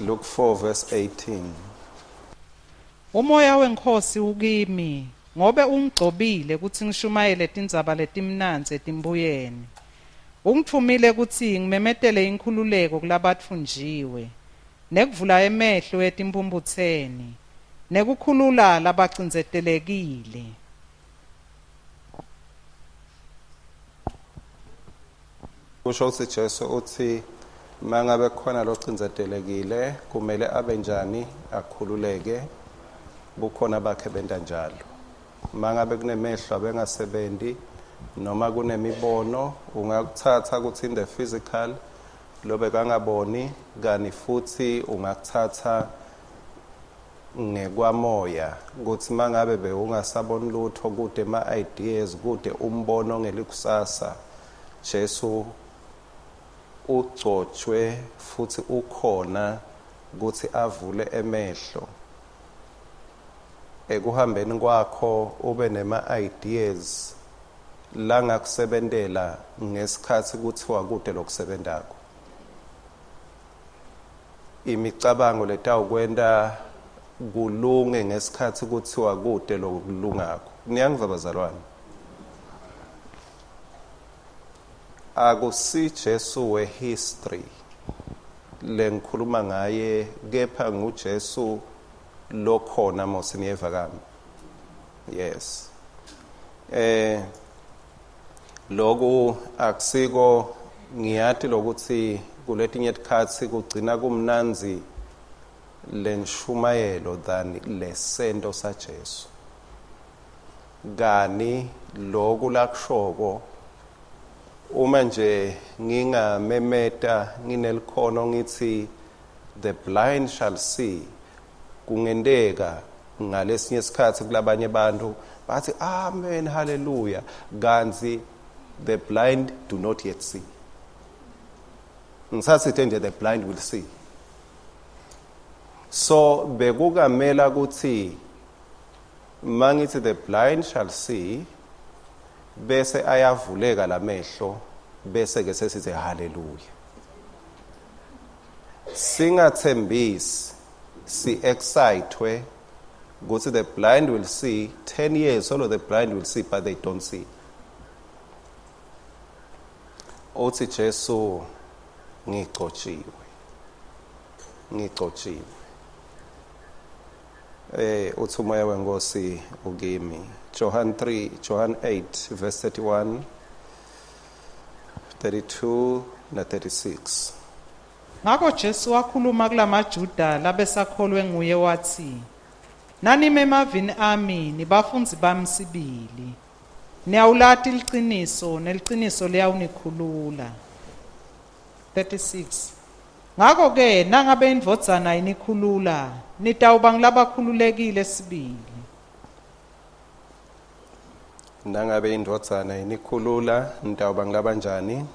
Luke 4 verse 18. Umoya weNkhosi ukimi, ngobe ungigcobile kutsi ngishumayele tindzaba letimnandzi etimbuyeni. Ungitfumile kutsi ngimemetele inkhululeko kulabatfunjiwe, nekuvula emehlo etimphumphutseni, nekukhulula labacindzetelekile. Kusho ukuthi Jesu uthi mangabe khona locindzetelekile kumele abe njani akhululeke bukhona bakhe benta njalo. Mangabe kunemehlo abengasebenzi noma kunemibono ungakuthatha ukuthi in the physical lobe kangaboni kani futhi ungakuthatha ngekwamoya ukuthi mangabe bewungasaboni lutho kude ma ideas kude umbono ngelikusasa Jesu ugcotshwe futhi ukhona ukuthi avule emehlo ekuhambeni kwakho ube nema ideas langakusebentela ngesikhathi kuthiwa kude lokusebentako imicabango letawukwenta kulunge ngesikhathi kuthiwa kude lokulungako niyangiva bazalwane akusi Jesu wehistory lengikhuluma ngaye kepha nguJesu lokhona mose niyeva kami yes eh loku akusiko ngiyati lokuthi kuletinye tikhatsi kugcina kumnandzi lenshumayelo than lesento saJesu kani loku lakushoko uma nje ngingamemeta nginelikhono ngithi the blind shall see kungenteka ngalesinye isikhathi kulabanye abantu bathi amen hallelujah kanti the blind do not yet see ngisasithe nje the blind will see so bekukamela ukuthi mangithi the blind shall see bese ayavuleka lamehlo bese ke sesithi hallelujah singathembisi si excitwe ukuthi the blind will see 10 years solo the blind will see but they don't see uthi Jesu ngigcotshiwe ngigcotshiwe eh uthi umoya wenkosi ukimi Johan 3 Johan 8 verse 31 32 na 36 Ngakho Jesu wakhuluma kulamaJuda labesakholwe nguye wathi, Nanime emavini ami nibafundzi bami sibili. Niyawulati liciniso neliciniso liyawunikhulula. 36 Ngakho ke nangabe indvodzana inikhulula nitawuba ngilabakhululekile sibili. Nangabe indvodzana inikhulula nitawuba ngilabanjani?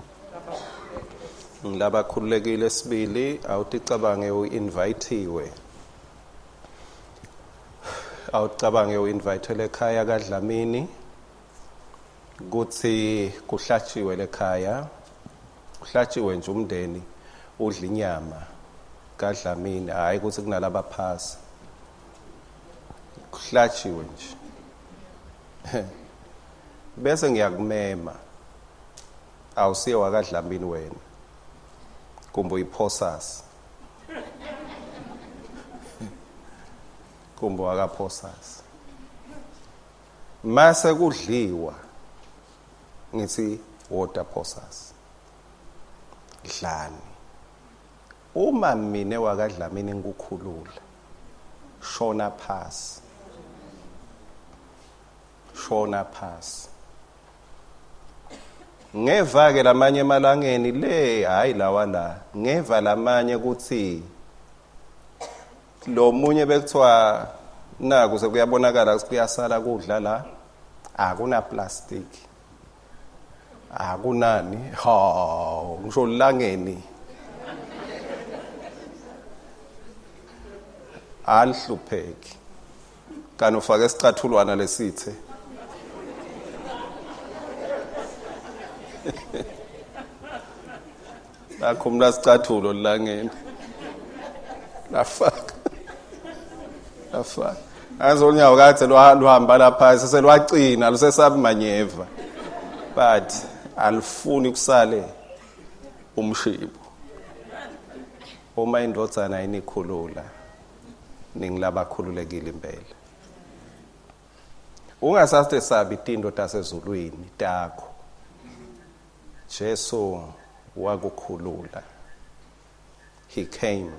Ngilabakhululekile sibili awuticabange uinvitiwe. Awucabange uinvite lekhaya kaDlamini kuthi kuhlatshiwe lekhaya kuhlatshiwe nje umndeni udla inyama kaDlamini hayi ukuthi kunalabaphasi kuhlatshiwe nje bese ngiyakumema awusiye wakaDlamini wena kumbe uyiphosasi kumbe wakaphosasi mase kudliwa ngithi water phosasi dlani uma mina wakaDlamini ngikukhulula shona phasi shona phasi ngeva ke lamanye emalangeni le hayi lawa la ngeva lamanye ukuthi lo munye bekuthiwa naku sekuyabonakala ukuthi kuyasala kudla la akuna plastic akunani ha ngisho langeni alihlupheki kanti ufake isicathulwana lesithe lakhumula sicathulo langeni Lafaka. Lafaka. Azonyawo kade luhamba lapha seselwacina lusesabi manyeva. But alifuni kusale umshibo. Uma indvodzana inikhulula ningilabakhululekile impela. Ungasasesabi tinto tasezulwini takho. Jesu wakukhulula. He came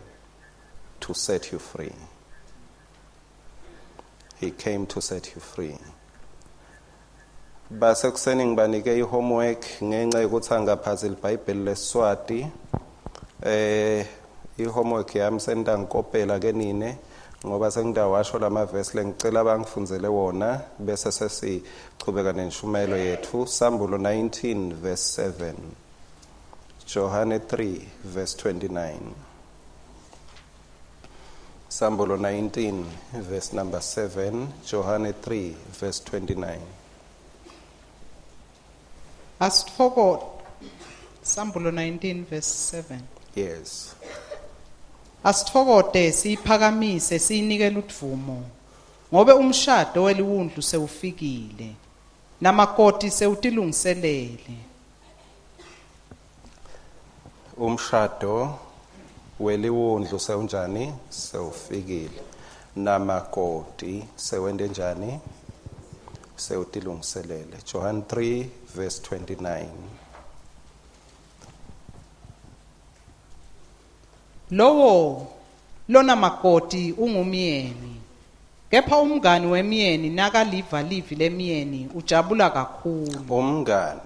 to set you free. He came to set you free. Basekuseni ngibanike i-homework ngenxa yokuthi angaphathi iBhayibheli leSwati. I-homework yami sendangikopela ke nine ngoba sengidawasho lamavesi lengicela bangifundzele wona bese sesichubeka nenshumelo yethu. Sambulo 19 verse 7. Johane 3 verse 29. Sambulo 19 verse number 7, Johane 3 verse 29. Asitfoko Sambulo 19 verse 7. Yes. Asitfokote siyiphakamise siyinike ludvumo. Ngobe umshado weliwundlu sewufikile. Namakoti sewutilungiselele. Umshado weliwundlu sewunjani? Sewufikile. Namakoti sewente njani? Sewutilungiselele. John 3 verse 29. Lowo lona makoti ungumyeni. Kepha umngani wemyeni nakaliva livi lemyeni ujabula kakhulu. Umngani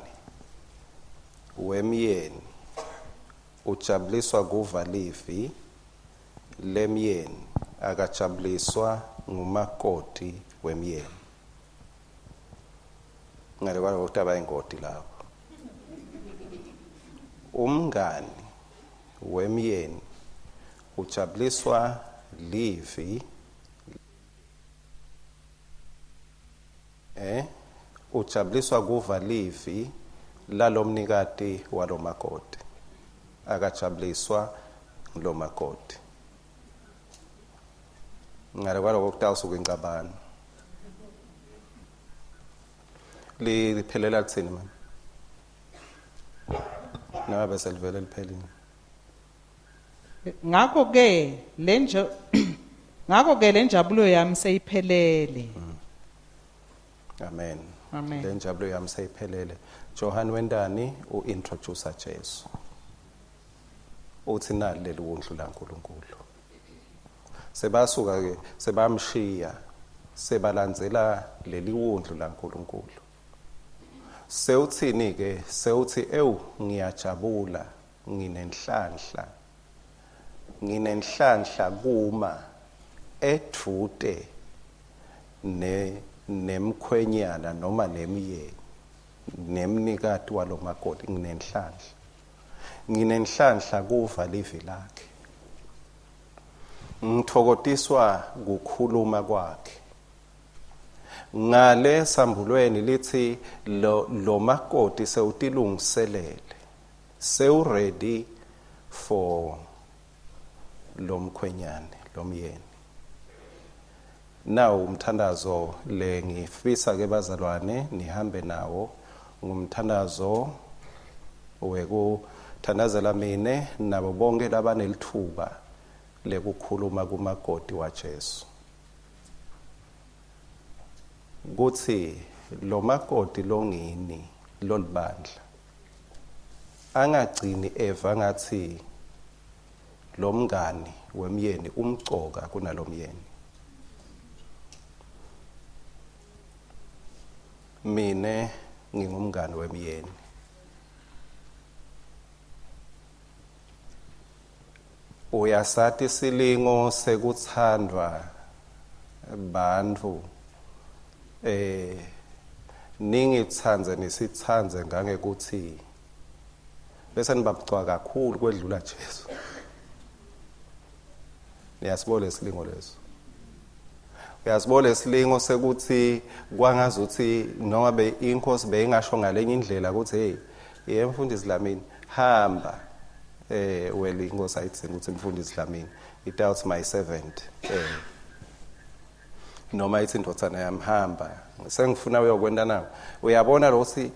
wemyeni ujabuliswa kuva livi lemyeni, akajabuliswa ngumakoti wemyeni. Ngale kwaloko kutaba ingoti lapho. Umngani wemyeni ujabuliswa livi ujabuliswa kuva livi lalomnikati walomakoti, akajabuliswa ngulomakoti. Ngale kwaloko kutawusuka incabano. Liphelela kuthini manje? Noma bese livele liphelile. Ngakho ke lenja ngakho ke lenjabulo yami seyiphelele. Amen. Amen. Lenjabulo yami seyiphelele. Johan wendani uintroduce Jesu. Uthi nali leli wundlu laNkuluNkulu. Sebasuka ke sebamshiya sebalandzela leli wundlu laNkuluNkulu. Sewuthini ke? Sewuthi ewu ngiyajabula nginenhlanhla. Nginenhlanhla kuma edvute ne nemkhwenyana noma nemyeni nemnikati walomakoti. Nginenhlanhla. Nginenhlanhla kuva livi lakhe. Ngithokotiswa kukhuluma kwakhe. Ngale sambulweni lithi lo makoti sewutilungiselele. Sewu ready for lomkhwenyane lomyeni. Nawu umthandazo le ngifisa ke bazalwane nihambe nawo, ngumthandazo wekuthandazela mine nabo bonke labanelithuba lekukhuluma kumakoti waJesu. Kuthi lo makoti longini lolibandla angagcini eva ngathi lomngani wemyeni umcoka kunalomyeni. Mine ngingumngani wemyeni. Uyasati silingo sekuthandwa bantfu ningitsandze nisitsandze ngangekuthi bese nibabucwa kakhulu kwedlula Jesu. Niyasibona isilingo leso. Uyasibona isilingo sekuthi kwangazuthi noma be inkosi beyingasho ngalenye indlela ukuthi hey yemfundisi Dlamini hamba. Well, inkosi ayidzingi ukuthi mfundisi Dlamini, itawuthi my servant, noma ithi indodana yami hamba, sengifuna uyokwenta nawo. Uyabona lo ukuthi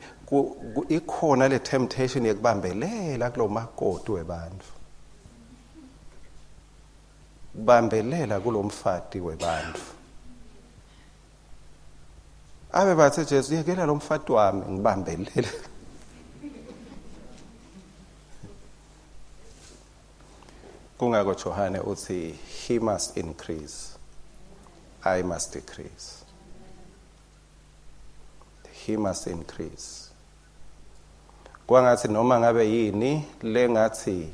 ikhona le temptation yekubambelela kulomakoti webantu, bambelela kulomfati webantu. Abe bathe Jesu, yekela lo mfati wami ngibambelele. Kungako Johane uthi he must increase, I must decrease. He must increase. Kwangathi noma ngabe yini lengathi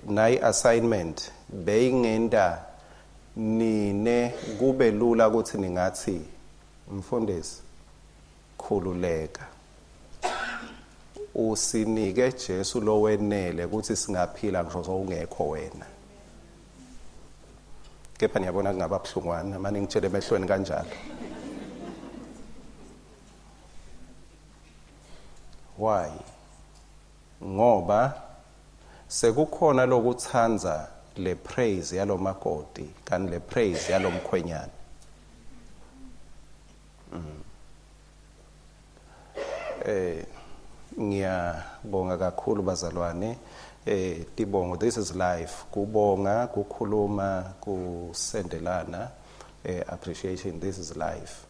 nayi assignment beyingenta nine kube lula ukuthi ningathi mfundisi khululeka, usinike Jesu lowenele ukuthi singaphila ngisho sowungekho wena. Kepha niyabona kungaba buhlungwana manje ngitshele emehlweni kanjalo. Why? Ngoba sekukhona lokutsanza le praise yalomakoti kanti le praise yalomkhwenyana. Ngiyabonga kakhulu bazalwane. Tibongo, this is life. Kubonga, kukhuluma, kusendelana, appreciation, this is life.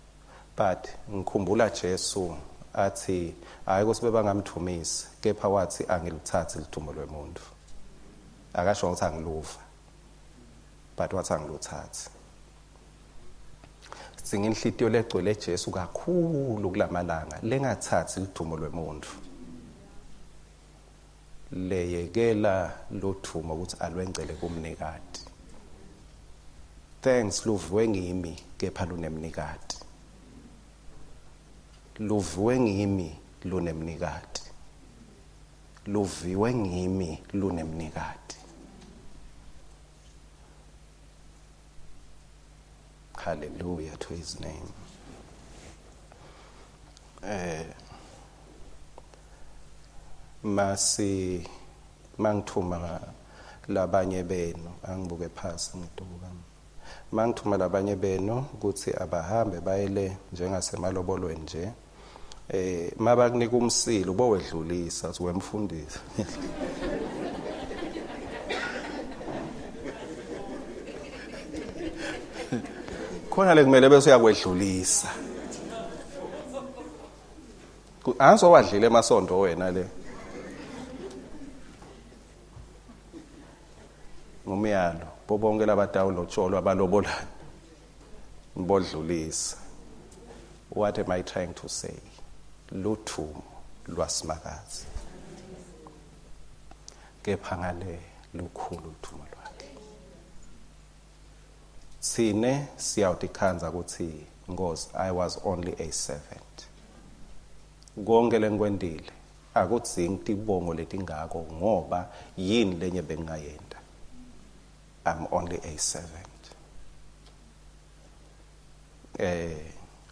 But ngikhumbula Jesu athi hayi kusibe bangamthumisi, kepha wathi angiluthathi lithumo lwemuntu. Akasho ukuthi angiluva, but wathi angiluthathi. Sidinga inhlitiyo legcwele Jesu kakhulu kulamalanga, lengathathi lithumo lwemuntu, leyekela lothumo ukuthi alwengcele kumnikati. Thanks luviwe ngimi kepha lunemnikati, luviwe ngimi lunemnikati, luviwe ngimi lunemnikati. Hallelujah to his name. Masi mangithuma labanye benu, angibuke phasi ngituka. Mangithuma labanye benu ukuthi abahambe bayele njengasemalobolweni nje. Mabakunika umsilo bowedlulisa uthi wemfundisi. Khona le kumele bese uyakwedlulisa. Angisowadlile emasondo wena le. Ngumyalo bobonke labadawulotsholwa abalobolana nibodlulisa. What am I trying to say? Luthumo lwasimakazi, kepha ngale lukhulu luthumo lwakhe. Sine siyawutikhandza ukuthi Nkosi, I was only a servant. Konke lengikwentile akudzingi tibongo letingako, ngoba yini lenye bengingayenta? I'm only a servant.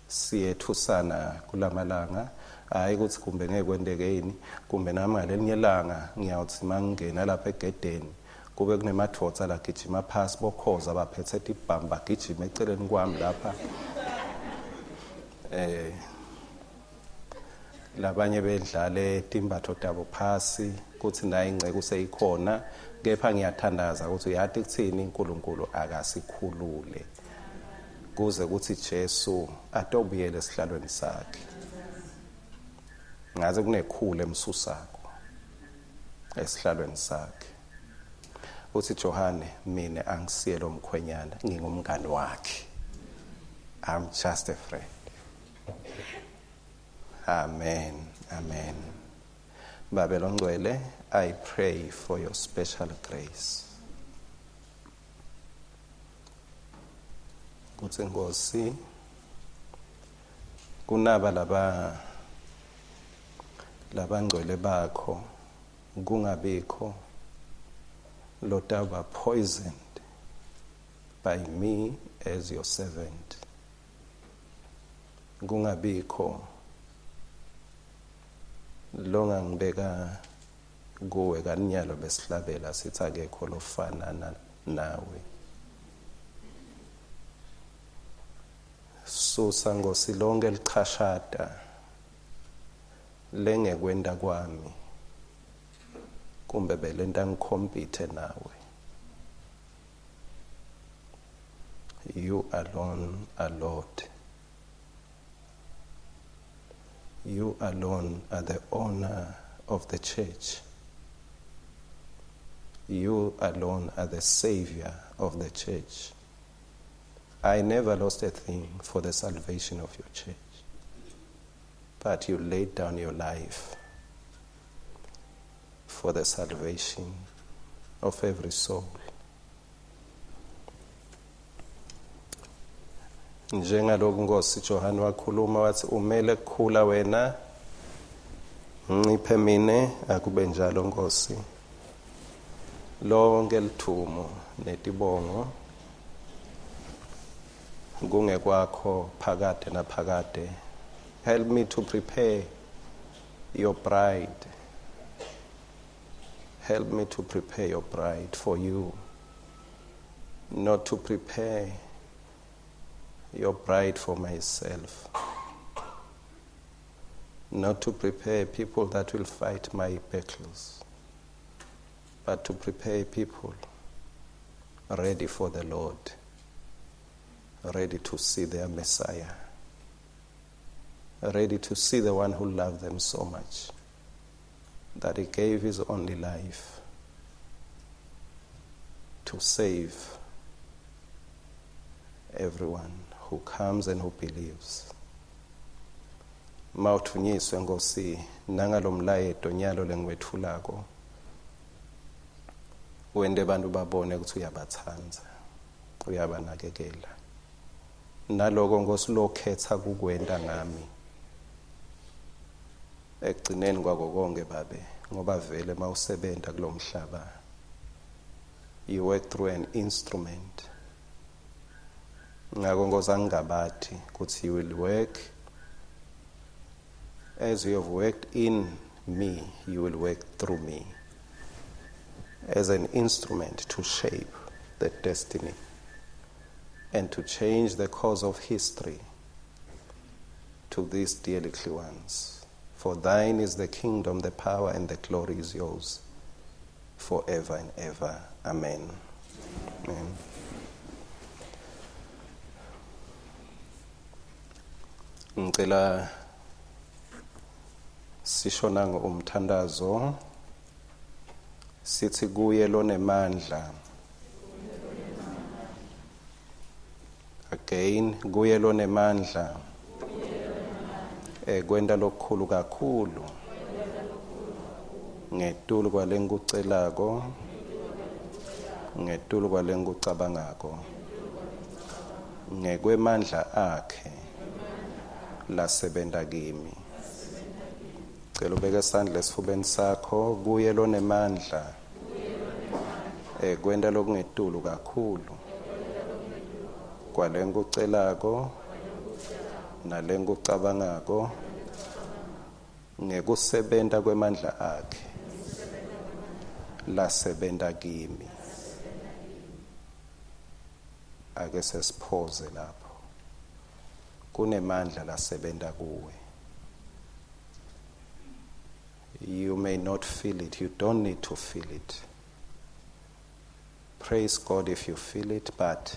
Siyethusana kulamalanga, hayi ukuthi kumbe ngeke kwenteke yini, kumbe nami ngalelinye ilanga ngiyawuthi mangingena lapha egedeni kube kunemadvodza lagijima phasi, bokhoza baphethe tibhamu bagijima eceleni kwami lapha. Labanye bedlale timbatho tabo phasi kuthi naye ingceke useyikhona. Kepha ngiyathandaza ukuthi uyati kuthini, uNkulunkulu akasikhulule kuze kuthi Jesu atobuyele esihlalweni sakhe. Ngaze kunekhulu emsusako esihlalweni sakhe. Uthi Johane, mina angisiye lo mkhwenyana, ngingumngani wakhe. I'm just a friend. Amen. Amen. Babe longcwele, I pray for your special grace. Kuthi Nkosi kunaba laba labangcwele bakho kungabikho lotaba poisoned by me as your servant. Kungabikho longangibeka Kuwe kanyalo besihlabela sithi akekho lofanana nawe. Susa Nkosi lonke lichashata lengekwenta kwami kumbe belenta ngikhompithe nawe. You alone are Lord. You alone are the owner of the church. You alone are the savior of the church. I never lost a thing for the salvation of your church. But you laid down your life for the salvation of every soul. Njengaloku Nkosi Johane wakhuluma wathi umele kukhula wena nciphe mine akube njalo Nkosi. Lonke lithumo netibongo kungekwakho phakade naphakade. Help me to prepare your bride. Help me to prepare your bride for you. Not to prepare your bride for myself. Not to prepare people that will fight my battles, but to prepare people ready for the Lord, ready to see their Messiah, ready to see the one who loved them so much that he gave his only life to save everyone who comes and who believes. Mawuthunyiswe Nkosi nangalomlayeto nyalo lengiwetfulako wente bantu babone ukuthi uyabatsandza uyabanakekela naloko Nkosi lokhetha kukwenta ngami ekugcineni kwako konke babe ngoba vele mawusebenta kulomhlaba you work through an instrument. Ngako Nkosi angingabathi ukuthi you will work as you have worked in me, you will work through me as an instrument to shape the destiny and to change the course of history to these dear little ones. For thine is the kingdom, the power, and the glory is yours forever and ever. Amen. Amen. Ngicela sisho nango umthandazo sithi kuye lonemandla. Again, kuye lonemandla kwenta lokukhulu kakhulu ngetulu kwalengikucelako ngetulu kwalengikucabangako ngekwemandla akhe lasebenta kimi. Cela ubeke isandla esifubeni sakho kuye lonemandla kwenta lokungetulu kakhulu kwalengikucelako nalengikucabangako ngekusebenta kwemandla akhe lasebenta kimi. Ake sesiphoze lapho. Kunemandla lasebenta kuwe. You may not feel it. You don't need to feel it. Praise God if you feel it, but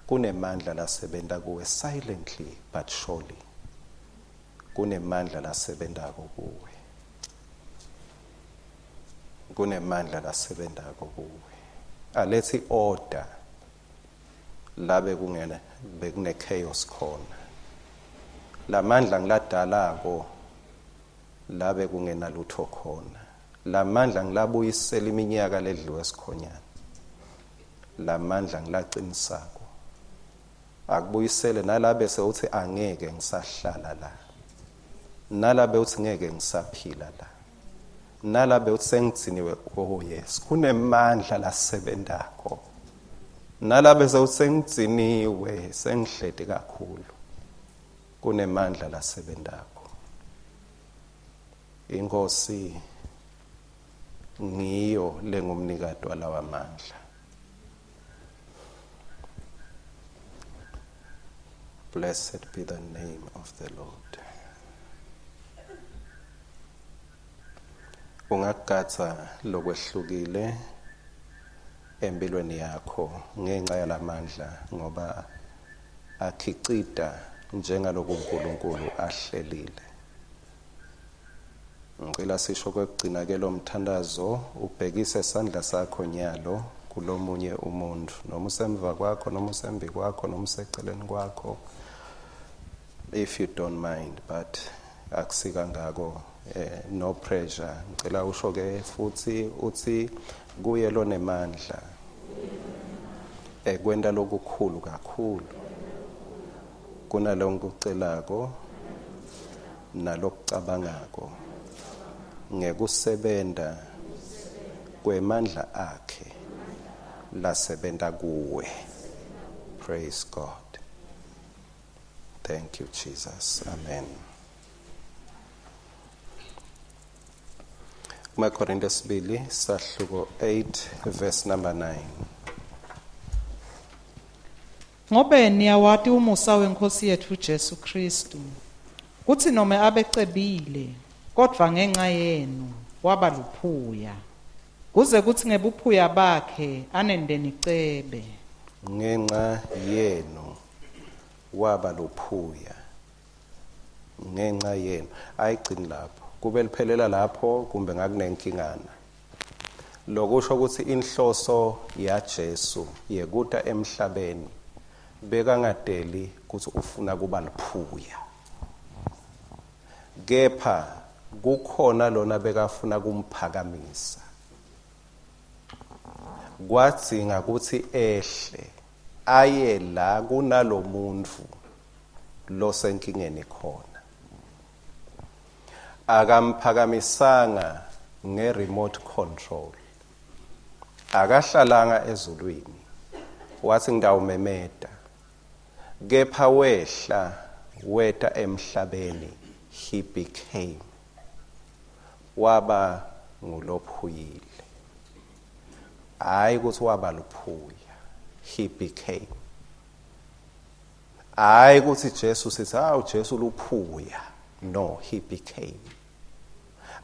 kunemandla lasebenta kuwe silently but surely. Kunemandla lasebentako kuwe. Kunemandla lasebentako kuwe. Alethi order la bekungena bekune chaos khona. Lamandla ngiladalako la bekungena lutho khona. Lamandla ngilabuyisela iminyaka ledliwe esikhonyana. Lamandla ngilaqinisako. Akubuyisele nalabe sewuthi angeke ngisahlala la. Nalabe uthi ngeke ngisaphila la. Nalabe uthi sengigciniwe, oh yes, kunemandla lasebentako. Nalabe sewuthi sengigciniwe, sengihleti kakhulu. Kunemandla lasebentako. Inkosi Ngiyo lengumnikati walawa mandla. Blessed be the name of the Lord. Ungakugatsa lokwehlukile empilweni yakho ngenxa yalamandla, ngoba akhicita njengaloku uNkulunkulu ahlelile. Ngicela sisho kwekugcina ke lo mthandazo, ubhekise sandla sakho nyalo kulomunye umuntu, noma usemva kwakho, noma usembi kwakho, noma useceleni kwakho, if you don't mind, but akusikangako, no pressure. Ngicela usho ke futhi uthi kuye lonemandla ekwenta lokukhulu kakhulu kunalonkucelako nalokucabangako, ngekusebenta kwemandla akhe lasebenta kuwe. Praise God. Thank you, Jesus. Amen. KumaKorinte sibili sahluko 8 verse number 9. Ngobe niyawati umusa weNkhosi yetfu Jesu Kristu, kutsi nome abecebile, kodvwa ngenxa yenu waba luphuya, kuze kutsi ngebuphuya bakhe anente nicebe. Ngenxa yenu waba luphuya. Ngenxa yenu. Ayigcini lapho. Kube liphelela lapho kumbe ngakunenkingana. Lokusho ukuthi inhloso yaJesu yekuta emhlabeni bekangadeli ukuthi ufuna kuba liphuya. Kepha kukhona lona bekafuna kumphakamisa. Kwadzinga ukuthi ehle aye la kunalomuntu losenkingeni khona. Akamphakamisanga nge-remote control. Akahlalanga ezulwini wathi ngitawumemeta, kepha wehla weta emhlabeni. He became, waba ngulophuyile. Hayi ukuthi waba luphuya, he became. Hayi ukuthi Jesu sithi hawu Jesu luphuya, no, he became.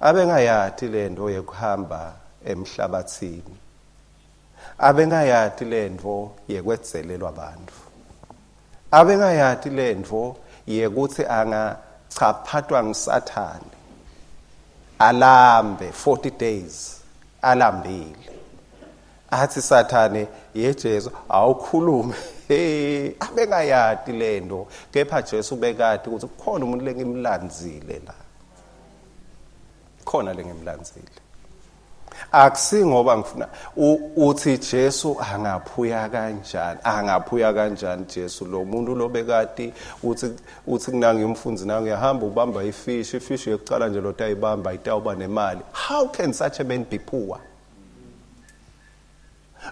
Abengayati lento yekuhamba emhlabathini, abengayati lento yekwedzelelwa abantu, abengayati lento yekuthi angachaphatwa nguSathane alambe 40 days alambile, athi Sathane ye Jesu awukhulume. Hey, abengayati lento, kepha Jesu bekati ukuthi kukhona umuntu lengimlandzile la, khona lengimlandzile. Akusingoba ngifuna uthi Jesu angaphuya kanjani, angaphuya kanjani Jesu lo muntu lobekati uthi kunangi umfundzi nangi uyahamba ubamba ifish, ifish yokuqala nje lotayibamba itawuba nemali. How can such a man be poor?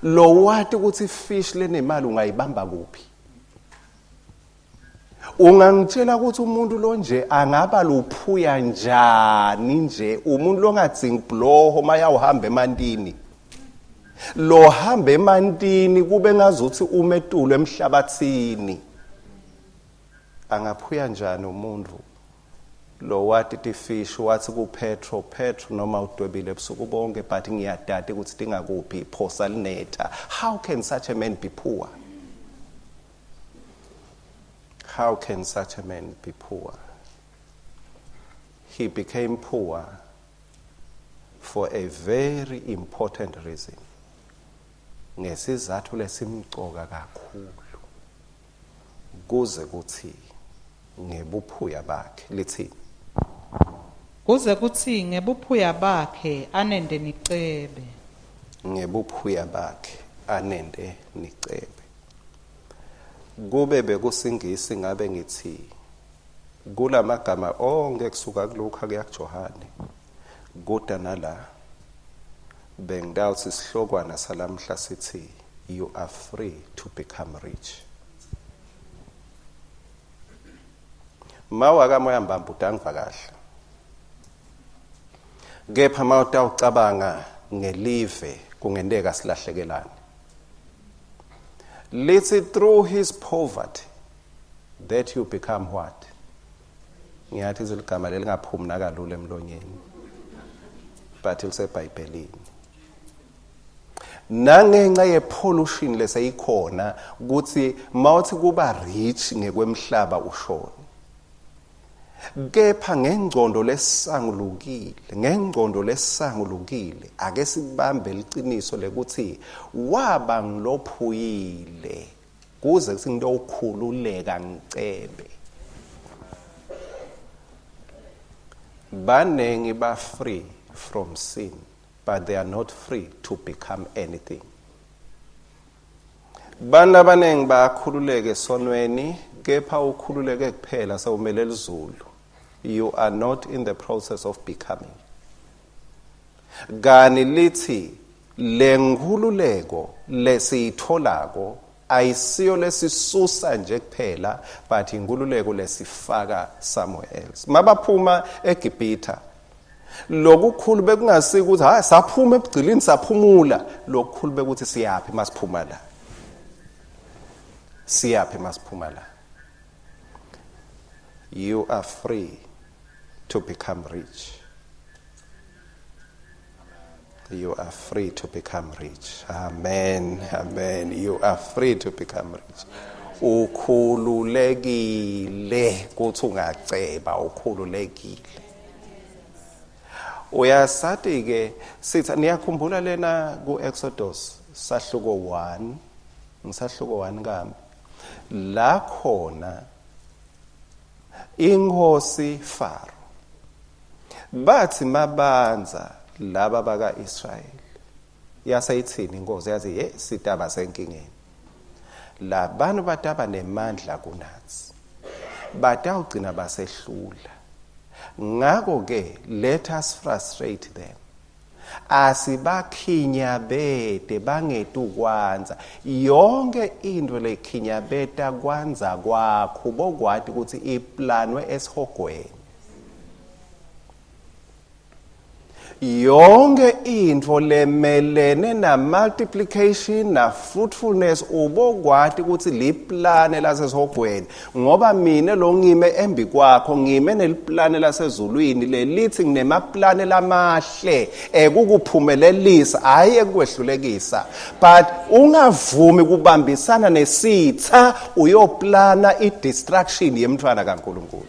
Lo wati ukuthi ifish lenemali ungayibamba kuphi? Ungangitshela ukuthi umuntu lo nje angaba luphuya njani nje, umuntu longadzingi bloho mayawuhamba emantini, lo hamba emantini kube ngazuthi umetulo emhlabathini, angaphuya njani umuntu lo wati tifish? Wathi kuPetro, Petro, noma udwebile ebusuku bonke, but ngiyadada ukuthi tingakuphi, phosa linetha. How can such a man be poor? How can such a man be poor? He became poor for a very important reason. Ngesizathu lesimcoka kakhulu, kuze kuthi ngebuphuya bakhe, lithi kuze kuthi ngebuphuya bakhe anente nicebe. Ngebuphuya bakhe anente nicebe. Kube bekusingisi ngabe ngithi kulamagama onke kusuka kuLuka kuya kuJohane kuda nala, bengidawuthi isihlokwana salamhla sithi you are free to become rich. Mawaka moya mbamba utangiva kahle, kepha mawutawucabanga ngelive kungenteka silahlekelane. Lithi through his poverty that you become what? Ngiyathi iziligama lelingaphumi nakalula emlonyeni, but liseBhayibhelini. Nangenxa yepollution leseyikhona ukuthi mawuthi kuba rich ngekwemhlaba ushone, kepha ngengcondo lesangulukile, ngengcondo lesangulukile, ake sibambe liciniso lekuthi waba ngilophuyile kuze kuthi ngitokhululeka ngicebe. Banengi ba free from sin, but they are not free to become anything. Bantu abaningi bayakhululeka esonweni, kepha ukhululeke kuphela sewumele lizulu. You are not in the process of becoming. Kani lithi lenkhululeko lesiyitholako ayisiyo lesisusa nje kuphela, but inkhululeko lesifaka somewhere else. Mabaphuma eGibhitha, lokukhulu bekungasiki ukuthi hayi saphuma ebugcilini saphumula, lokukhulu bekuthi siyaphi masiphuma la, siyaphi masiphuma la. You are free to become rich. You are free to become rich. Amen. Amen. You are free to become rich. Ukhululekile kuthi ungaceba, ukhululekile. Uyasati ke sitha, niyakhumbula lena ku Exodus sahluko 1, ngisahluko 1 kambe. La khona inkosi Faro bathi mabanza laba baka Israel, yasayithini inkosi, yathi ye sitaba senkingeni, labantu bataba nemandla kunathi, batawugcina basehlula, ngakho ke let us frustrate them, asibakhinyabede bangetu kwanza. Yonke into lekhinyabeta kwanza kwakho bokwati ukuthi iplanwe esihogweni. Yonke into lemelene na multiplication na fruitfulness ubokwati ukuthi liplane lasesihogweni, ngoba mina lo ngime embi kwakho ngime neliplane lasezulwini lelithi nginemaplane lamahle ekukuphumelelisa, hayi ekukwehlulekisa. But ungavumi kubambisana nesitha uyoplana i-destruction yemntwana kaNkulunkulu.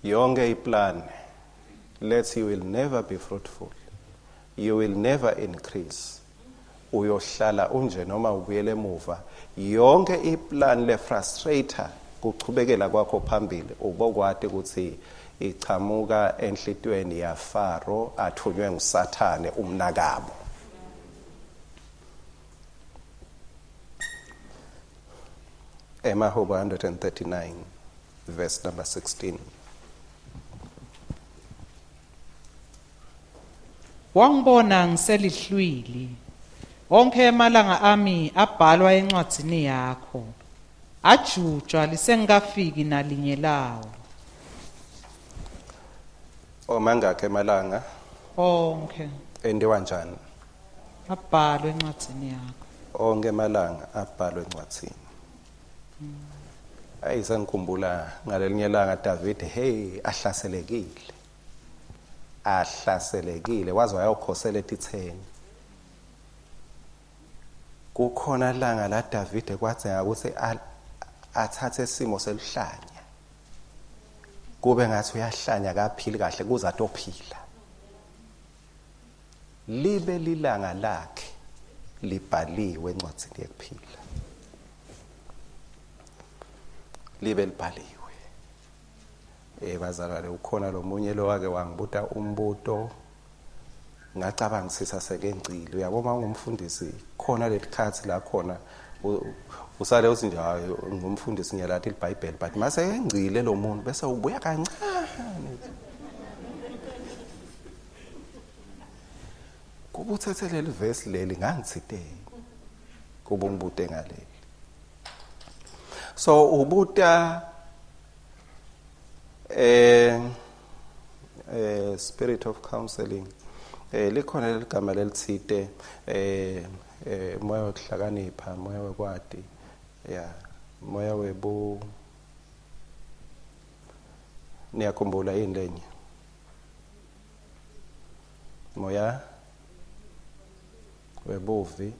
Yonke iplan let's you will never be fruitful, you will never increase, uyohlala unje noma ubuyele emuva. Yonke iplan le frustrator kuchubekela kwakho phambili, ubokwati ukuthi ichamuka enhlitweni ya Faro athunywe nguSathane umnakabo. Emahubo 139 verse number 16. Wangibona ngiselihlwili, onke emalanga ami abhalwa encwadzini yakho, ajutshwa lisengikafiki nalinye lawo. Omangakhe emalanga? Onke. Endiwa njani? Abhalwe encwadzini yakho. Onke emalanga abhalwe encwadzini. Ayi sengikhumbula ngalelinye ilanga David, hey, ahlaselekile. Ahlaselekile waze wayokhosela etitheni. Kukhona langa la David kwadzeka ukuthi athathe isimo seluhlanya. Kube ngathi uyahlanya kaphili kahle kuze atophila. Libe lilanga lakhe libhaliwe encwadzini yekuphila. Libe libhaliwe. Bazalwane, ukhona lo munye lo wake wangibuta umbuto, ngacabangisisa sekengcile. Uyabona ungumfundisi khona lelikhathi la khona usale uthi nje hayi ngumfundisi ngiyalathi iBhayibheli, but mase engcile lo muntu bese ubuya kancane. Kuba uthethe leli verse leli ngangithiteni kuba ungibute ngaleli. So ubuta Eh spirit of counseling. Eh likhona leligama lelitsite eh eh moya wekuhlakanipha, moya wekwati. Yeah, moya webu Niyakhumbula yini lenye? Moya webuvi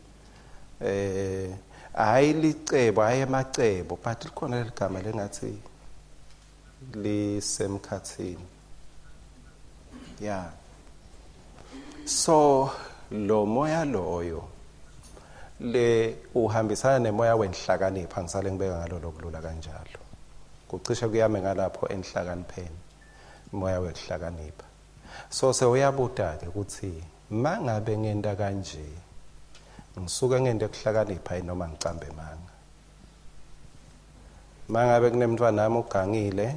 eh hayi licebo hayi emacebo but likhona leligama lengathi lisemkhathini yeah so lo moya loyo le uhambisana nemoya wenhlakanipho angisale ngibeka ngalolo kulula kanjalo kucishe kuyame ngalapho enhlakanipheni moya wekuhlakanipha so sewuyabuta ke ukuthi mangabe ngenta kanje ngisuke ngente kuhlakanipha yini noma ngicambe manga mangabe kunemntwana nami ugangile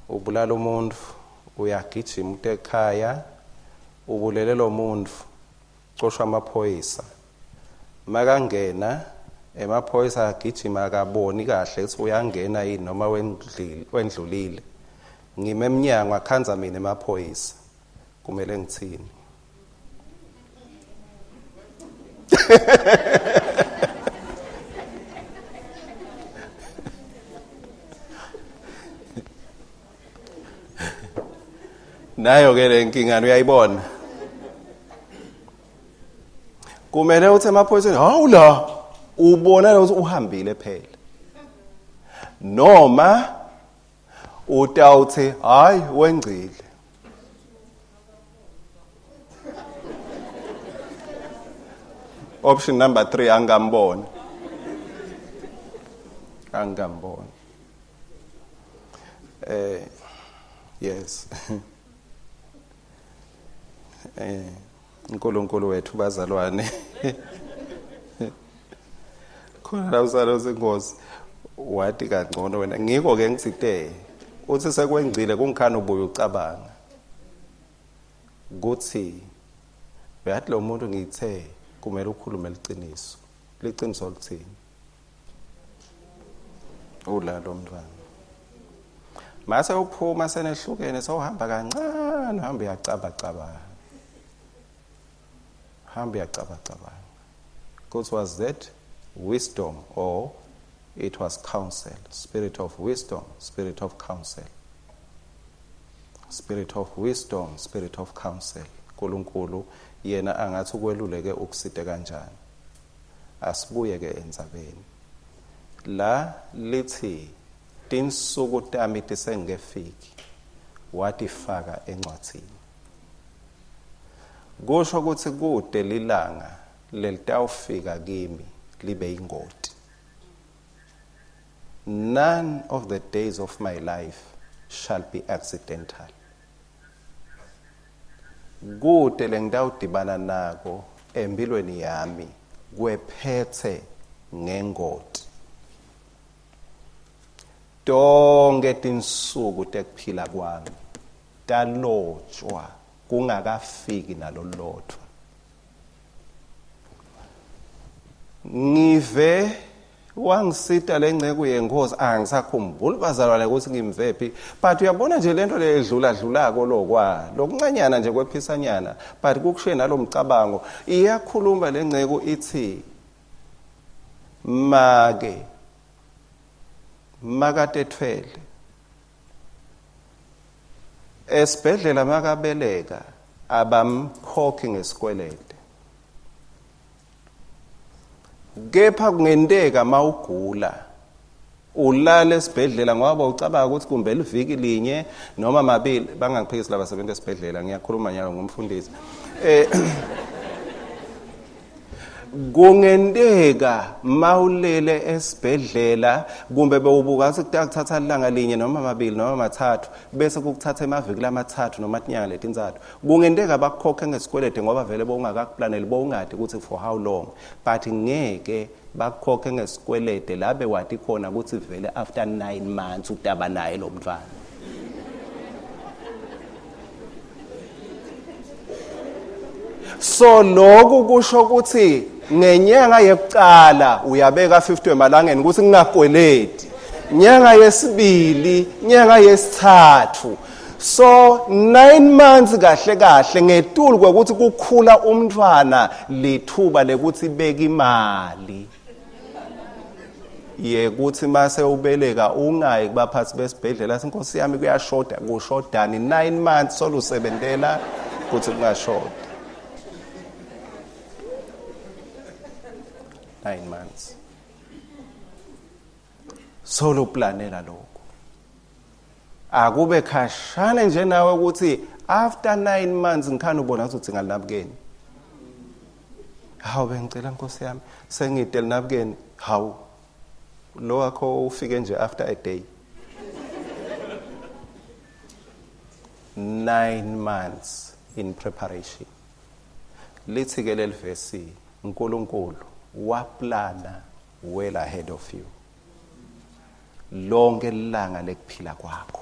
ubulala umuntu uyagijima ute ekhaya ubulele lo muntu coshwa amaphoyisa makangena emaphoyisa agijima akaboni kahle ukuthi uyangena yini noma wendlulile ngime emnyango akhanza mina emaphoyisa kumele ngithini nayo ke le nkinga uyayibona kumele uthi emaphoyiseni hawu la ubona ukuthi uhambile phela noma utawuthi hayi wengcile option number 3 angamboni angamboni eh yes eh uNkulunkulu wethu bazalwane khona la usalo senkosi wathi kangcono wena ngiko ke ngitsite uthi sekwengcile kungikhana ubuye ucabanga kuthi uyathi lo muntu ngithe kumele ukhulume liqiniso liqiniso lithini ula lo mntwana mase uphuma senehlukene sewuhamba kancane uhamba uyacabacabanga hamba uyacabacabanga because was that wisdom or it was counsel spirit of wisdom spirit of counsel spirit of wisdom spirit of counsel uNkulunkulu yena angathi ukweluleke ukusite kanjani asibuye ke endzabeni la lithi tinsuku tami tisengekefiki watifaka encwadzini kusho ukuthi kude lilanga lelitawufika kimi libe ingoti none of the days of my life shall be accidental Kute lengitawudibana nako empilweni yami kwephethe ngengoti. Tonkhe tinsuku tekuphila kwami talotshwa kungakafiki nalolodvwa. Ngive wangisita lenceku yenkosi angisakhumbuli bazalwane ukuthi ngimvephi but uyabona nje lento leyedlula dlulako lokwa lokuncanyana nje kwephisanyana but kukushiye nalomcabango iyakhuluma lenceku ithi make makatethwele esibhedlela makabeleka abamkhokhi ngesikwelede kepha kungenteka mawugula ulala esibhedlela ngoba ucabanga ukuthi kumbe liviki linye noma mabili bangangiphikisi laba sebenza esibhedlela ngiyakhuluma nyalo ngumfundisi eh kungenteka mawulele esibhedlela kumbe bewubuka ukuthi kutakuthatha ilanga linye noma mabili noma mathathu bese kukuthatha emaviki lamathathu noma tinyanga letintsatfu kungenteka bakukhokhe ngesikwelede ngoba vele bowungakakuplaneli bowungadi ukuthi for how long but ngeke bakukhokhe ngesikwelede la bewati khona ukuthi vele after 9 months utaba naye lo mntwana so lokhu kusho ukuthi ngenyanga yekuqala uyabeka 50 emalangeni ukuthi ngingakweledi nyanga yesibili nyanga yesithathu So 9 months kahle kahle ngetulu kwekuthi kukhula umntwana, lithuba lekuthi beka imali yekuthi mase ubeleka ungayi kubaphathi besibhedlela, inkosi yami kuyashoda, kushodani? 9 months solusebentela kuthi kungashoda. 9 months solo planela lokho. Akube khashane nje nawe ukuthi after 9 months ngikhana ubona ukuthi udzinga linabukeni. Hawu, bengicela nkosi yami, sengide linabukeni. Hawu, lo wakho ufike nje after a day. 9 months in preparation. Lithi ke leli verse, uNkulunkulu waplana well ahead of you. Lonke ilanga lekuphila kwakho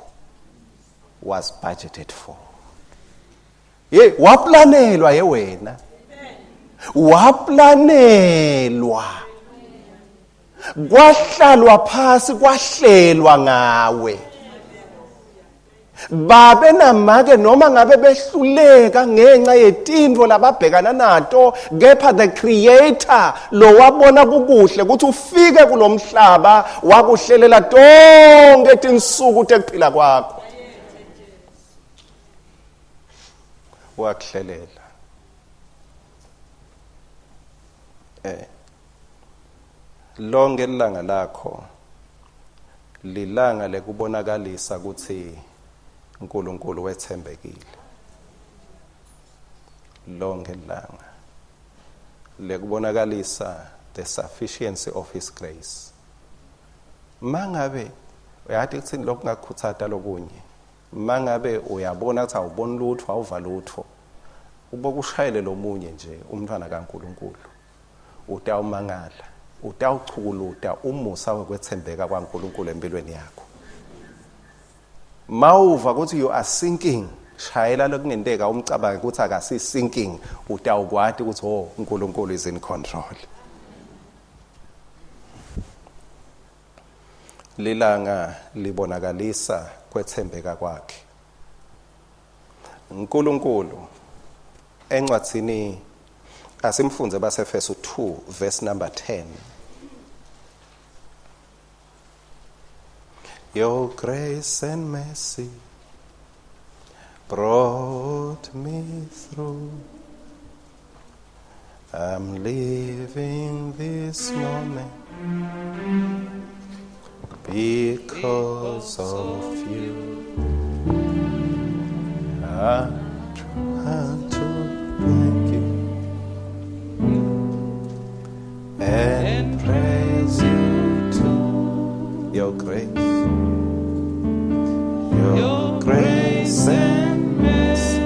was budgeted for. Hey, waplanelwa ye wena, waplanelwa, kwahlalwa phasi, kwahlelwa ngawe. Babe namake noma ngabe behluleka ngenxa yetintfo lababhekana nato, kepha the creator lo wabona kukuhle ukuthi ufike kulomhlaba, wakuhlelela tonke tinsuku tekuphila kwakho, wakuhlelela. Lonke ilanga lakho lilanga lekubonakalisa ukuthi uNkulunkulu wethembekile. Lonke ilanga lekubonakalisa the sufficiency of his grace. Mangabe uyathi kuthini lokhu ngakukhuthata lokunye, mangabe uyabona ukuthi awuboni lutho, awuva lutho, ubokushayele lomunye nje umntwana kaNkulunkulu, utawumangala, utawuchukuluta umusa wekwethembeka kwaNkulunkulu empilweni yakho. Mawuva ukuthi you are sinking, shayela lokungenteka umcabange ukuthi akasi sinking, utawukwati ukuthi oh, uNkulunkulu is in control. Lilanga libonakalisa kwethembeka kwakhe uNkulunkulu. Encwadzini asimfunze baseFesu 2 verse number 10. Your grace and mercy brought me through. I'm living this moment because of you. I try to thank you and praise you too. Your grace, your grace and mercy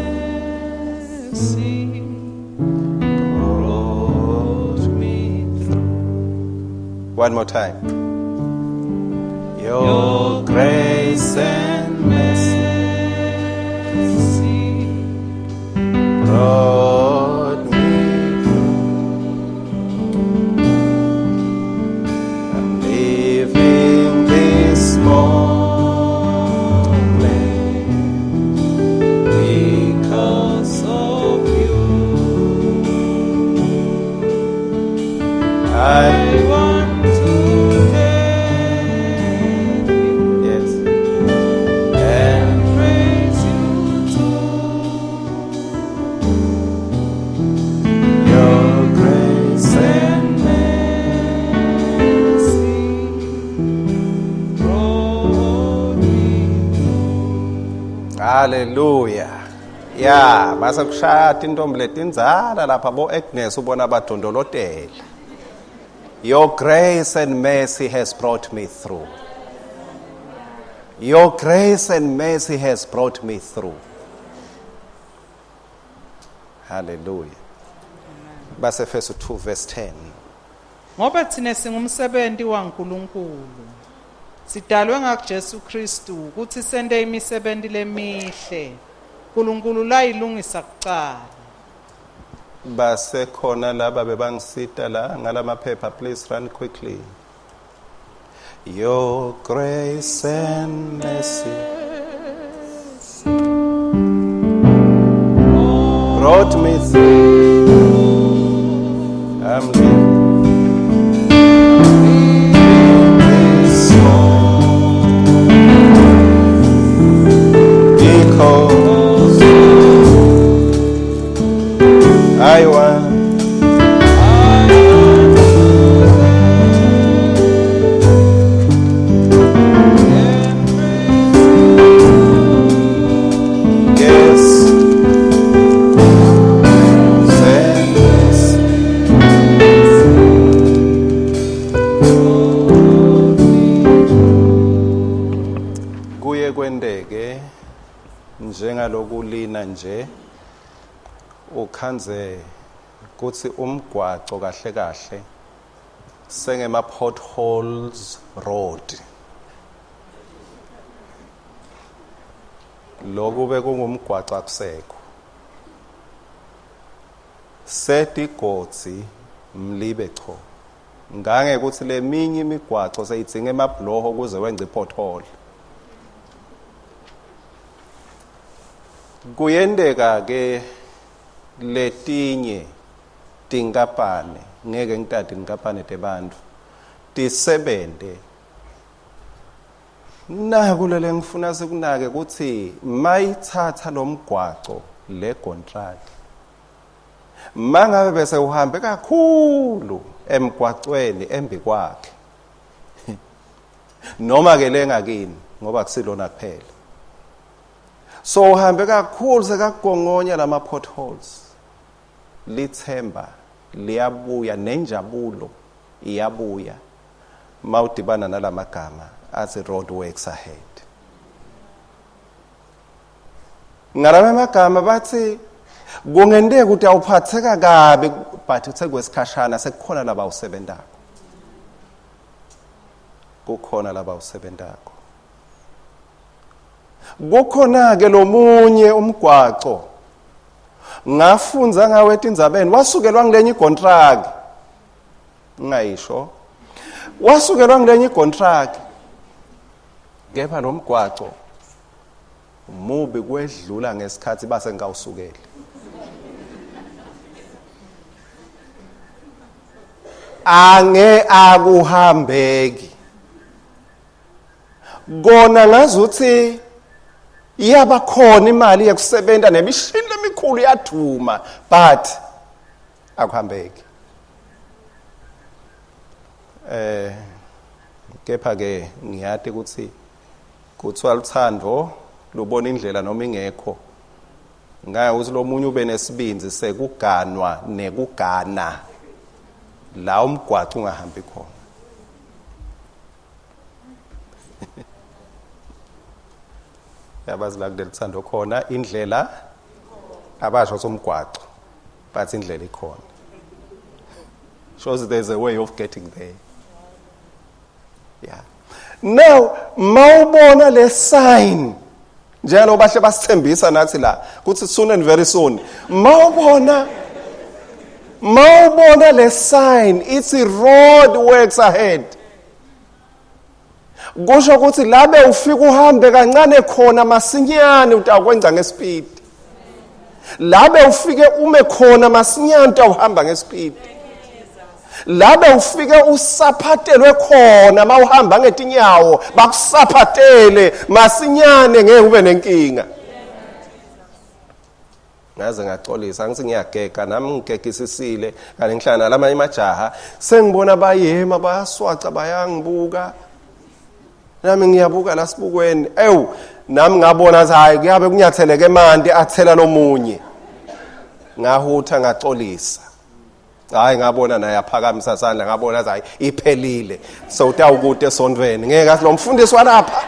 brought me through. One more time. Your grace and mercy brought me through. I'm living this moment because of you. I want to thank you. Yes. And praise you too. Your grace and mercy brought me through. Hallelujah. Ya, mase kushaya intombi letindzala lapha bo Agnes, ubona badondolotela. Your grace and mercy has brought me through. Your grace and mercy has brought me through. Hallelujah. Basefesu 2 verse 10. Ngoba thina singumsebenzi waNkulunkulu. Sidalwe ngakuJesu Kristu ukuthi sente imisebenzi lemihle. uNkulunkulu layilungisa kucala. Basekhona laba bebangisita la ngalamaphepha, please run quickly. Your grace and mercy Brought me through. I'm living this song because I want. Yes. Send Kuye kwenteke njengalokulina nje ukhandze kutsi umgwaco kahle kahle sengema potholes road. Lokhu bekungumgwaco akusekho. Setigodzi mlibe cho. Ngange kutsi leminye imigwaco seyidzinga emabhuloho kuze wence i-pothole. Kuyenteka ke letinye tinkampane, ngeke ngitati tinkampane tebantfu, tisebente. Naku lele ngifuna sikunake kutsi mayithatha lomgwaco le contract, mangabe bese uhambe kakhulu emgwacweni embi kwakhe noma ke lengakini, ngoba kusilona kuphela, so uhambe kakhulu sekagongonya lama potholes, lithemba liyabuya nenjabulo iyabuya mawudibana nalamagama athi road works ahead. Ngalama magama bathi kungenteka ukuthi awuphatheka kabi, but uthe kwesikhashana sekukhona laba usebentako, kukhona laba usebentako. Kukhona ke lomunye umgwaco ngafundza ngawe etindzabeni, wasukelwa ngilenye icontract, ngingayisho, wasukelwa ngilenye icontract, kepha lo mgwaco mubi kwedlula ngesikhathi base ngawusukele. Ange akuhambeki kona, ngazuthi iyaba khona imali yokusebenta nemishini lemikhulu iyaduma, but akuhambeki. Kepha ke ngiyati ukuthi kuthiwa luthando lubona indlela noma ingekho. Ngaya ukuthi lo munye ube nesibindzi sekuganwa nekugana la umgwaco ungahambi khona. Yabazi la kulelithando khona indlela, abasho somgwaco, but indlela ikhona, shows there's a way of getting there. Yeah, now mawubona le sign, njalo bahle basithembisa nathi la kuthi soon and very soon, mawubona le sign it's road works ahead, kusho ukuthi labe ufika uhambe kancane khona masinyane utakwenza ngespeed, labe ufike ume khona masinyane utawuhamba ngespeed, labe ufike usaphatelwe khona mawuhamba ngetinyawo bakusaphatele masinyane, ngeke ube nenkinga. Ngaze ngaxolisa, ngithi ngiyagega nami, ngigegisisile kanti ngihlala nalamanye majaha, sengibona bayema bayaswaca bayangibuka, nami ngiyabuka la sibukweni, ewu nami ngabona ukuthi hayi, kuyabe kunyatheleke emanti athela lomunye. Ngahutha ngaxolisa, hayi, ngabona naye aphakamisa sandla, ngabona ukuthi hayi, iphelile, so utawukude esontweni, ngeke athi lo mfundisi walapha.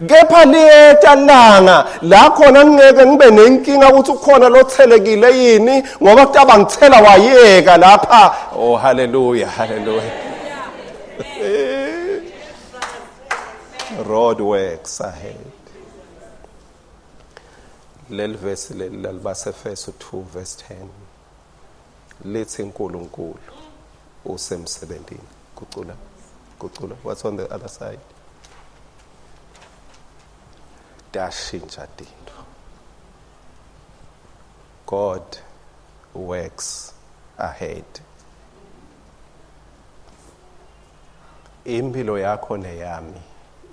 Kepha liyeta langa la khona ngeke ngibe nenkinga ukuthi ukhona lothelekile yini, ngoba kutaba ngithela wayeka lapha. Oh, hallelujah, hallelujah. Road works ahead. Leli verse leli lalibasefeso 2 verse 10 lithi uNkulunkulu usemsebenzini. Gucula, gucula. What's on the other side? Dashintsha tinto. God works ahead. Impilo yakho neyami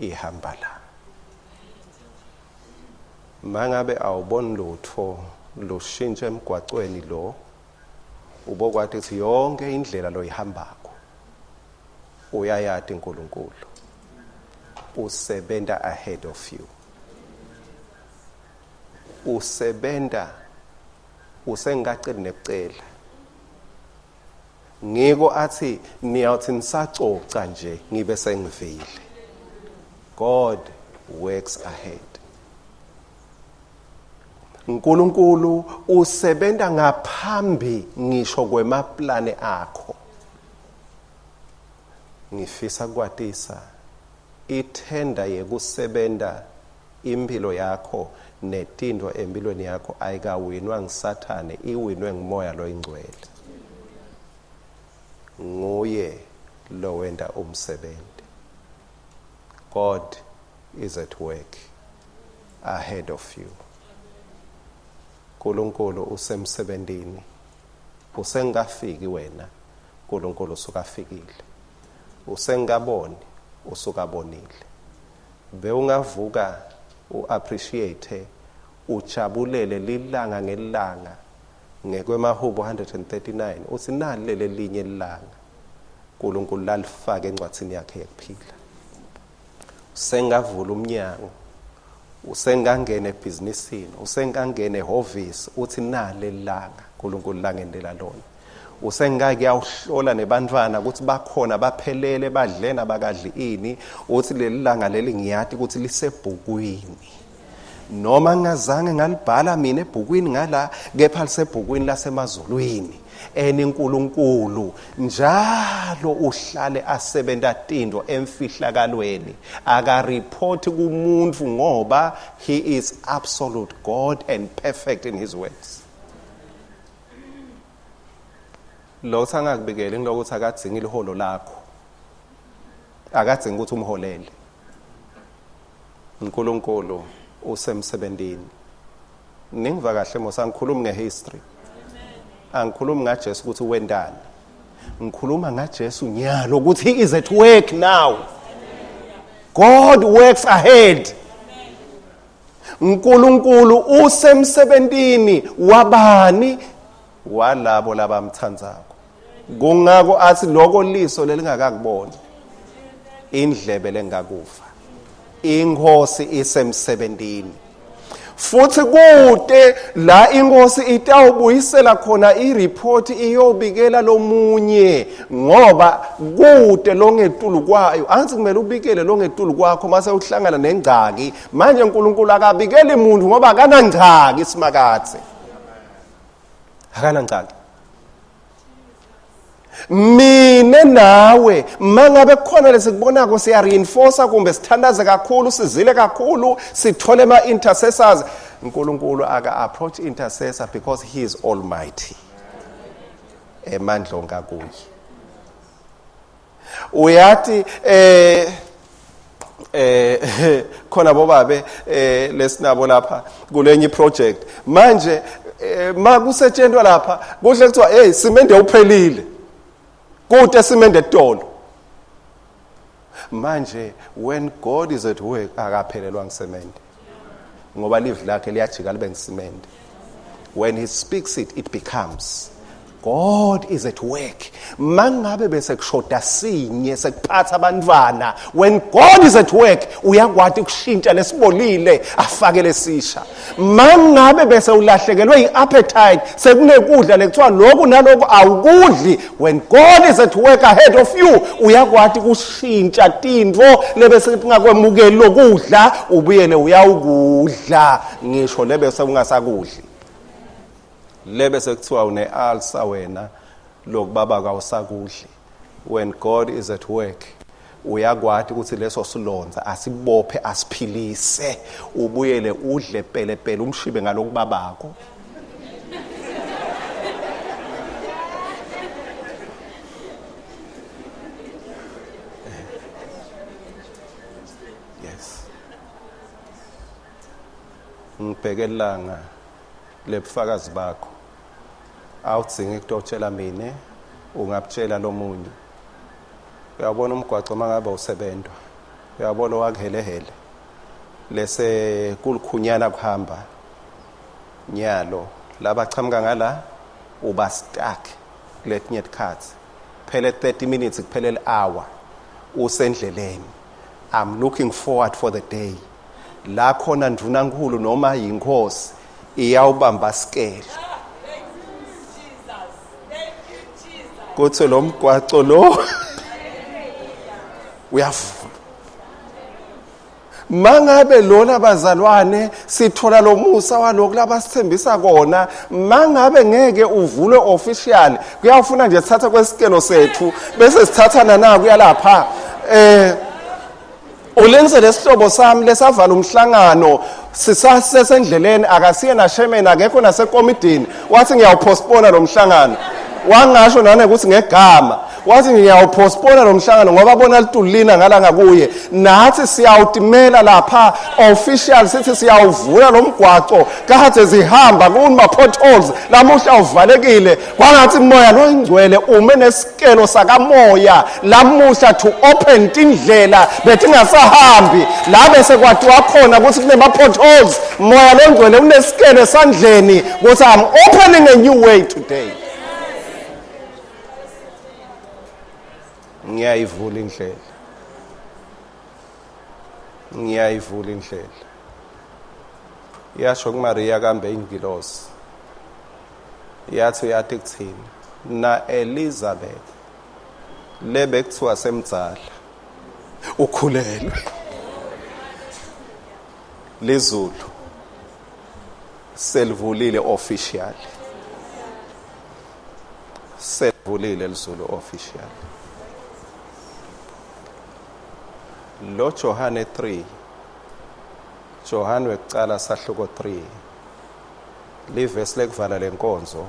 ihamba la. Mangabe awuboni lutho lushintshe emgwacweni lo, ubokwati ukuthi yonke indlela loyihambako uyayati uNkulunkulu, usebenta ahead of you, usebenta usengakaceli nekucela. Ngiko athi niyawuthi nisacoca nje ngibe sengivile. God works ahead. uNkulunkulu usebenta ngaphambi ngisho kwemaplane akho. Ngifisa kwatisa ithenda yekusebenta impilo yakho netinto empilweni yakho ayikawinwa ngisathane, iwinwe ngumoya loyingcwele. Nguye lowenta umsebenzi. God is at work ahead of you. uNkulunkulu usemsebentini, usengafiki wena, uNkulunkulu usukafikile. Usengaboni, usukabonile. Bewungavuka uappreciate, ujabulele lilanga ngelanga ngekwemahubo 139 uthi nali lelinye ilanga uNkulunkulu lalifaka encwadzini yakhe yekuphila. Usengavula umnyango, usengangena ebhizinisini, usengangena ehhovisi, uthi nali lilanga uNkulunkulu langendela lona. Usengake yawuhlola nebantwana ukuthi bakhona baphelele, badlena bakadli ini, uthi leli langa leli ngiyati ukuthi lisebhukwini. Noma ngingazange ngalibhala mina ebhukwini ngala, kepha lisebhukwini lasemazulwini. Eni uNkulunkulu njalo uhlale asebenta tinto emfihlakalweni, akareport kumuntu ngoba he is absolute God and perfect in his works. Lo sangakubikela ngilokuthi akadzingi iholo lakho, akadzingi ukuthi umholele. uNkulunkulu usemsebentini. Ningiva kahle mos, angikhulumi ngehistory, angikhulumi ngaJesu ukuthi wendani, ngikhuluma ngaJesu nyalo ukuthi he is at work now. God works ahead. uNkulunkulu usemsebentini wabani? Walabo labamthandzako. Kungako athi lokho liso lelingakakuboni, indlebe lengakuva, inkosi isemsebentini. Futhi kude la inkosi itawubuyisela khona ireport iyobikela lomunye, ngoba kude longetulu kwayo. Angithi kumele ubikele longetulu kwakho mase uhlangana nengcaki. Manje uNkulunkulu akabikeli umuntu ngoba akanangcaki simakathe, akanangcaki. Mine nawe mangabe kukhona lesikubonako siya reinforce kumbe sithandaze kakhulu, sizile kakhulu, sithole ama intercessors. uNkulunkulu aka approach intercessor because he is almighty. Emandla onke akuye. Uyathi khona bobabe lesinabo lapha kulenye project manje, makusetshenzwa lapha kuhle kuthiwa hey, simende uphelile, kude simende etolo. Manje when God is at work akaphelelwa ngisemende, ngoba livi lakhe liyajika libe ngisimende. When he speaks it, it becomes. God is at work. Mangabe bese kushoda sinye sekuphatha abantwana, when God is at work uyakwati ukushintsha lesibolile afake lesisha. Mangabe bese ulahlekelwe iappetite, sekunekudla lekuthiwa lokhu nalokhu awukudli, when God is at work ahead of you uyakwati ukushintsha tintfo lebese kungakwemukeli lokudla, ubuyele uyawukudla ngisho lebese ungasakudli. Lebe sekuthiwa une-ulcer wena, lokubaba kawusakudli. When God is at work uyakwati ukuthi leso silonza asibophe asiphilise, ubuyele udle pelepele umshibe ngalokubabako. Yes, ngibheke ilanga Lebufakazi bakho awudzingi kutotshela mina, ungabutshela lomunye. Uyabona umgwaco mangabe usebentwa, uyabona wakuhelehele lese kulikhunyana kuhamba nyalo labachamuka ngala uba stuck kuletinye tikhatsi, phele 30 minutes kuphele hour usendleleni. I'm looking forward for the day la khona ndvunankulu noma yinkosi iyawubamba sikele kuthi lo mgwaco lo uyavula. Mangabe lona bazalwane sithola lo musa walokhu labasithembisa kona, mangabe ngeke uvulwe official, kuyafuna nje sithatha kwesikelo sethu bese sithathana na kuyalapha. Ulenze lesihlobo sami lesavala umhlangano sisasesendleleni, akasiye nashemeni, akekho nasekomidini, wathi ngiyawupostpone lo mhlangano. Wangasho nane ukuthi ngegama, wathi ngiyawupostpone lo mhlangano ngoba bona litulina ngala ngakuye. Nathi siyawutimela lapha official, sithi siyawuvula lo mgwaco kade zihamba kuma potholes lamuhla uvalekile. Kwangathi moya loyingcwele ume nesikelo sakamoya lamuhla to open tindlela betingasahambi la bese kwatiwa khona ukuthi kunema potholes. Moya longcwele unesikelo esandleni ukuthi I'm opening a new way today. Ngiyayivula indlela, ngiyayivula indlela. Yasho kuMaria kambe ingilosi yathi uyathi kuthini na Elizabeth lebe kuthiwa semdzala ukhulelwe. Lizulu selivulile official, selivulile lizulu official. Lo Johane 3, Johane wekucala sahluko 3, livesi lekuvala lenkonzo.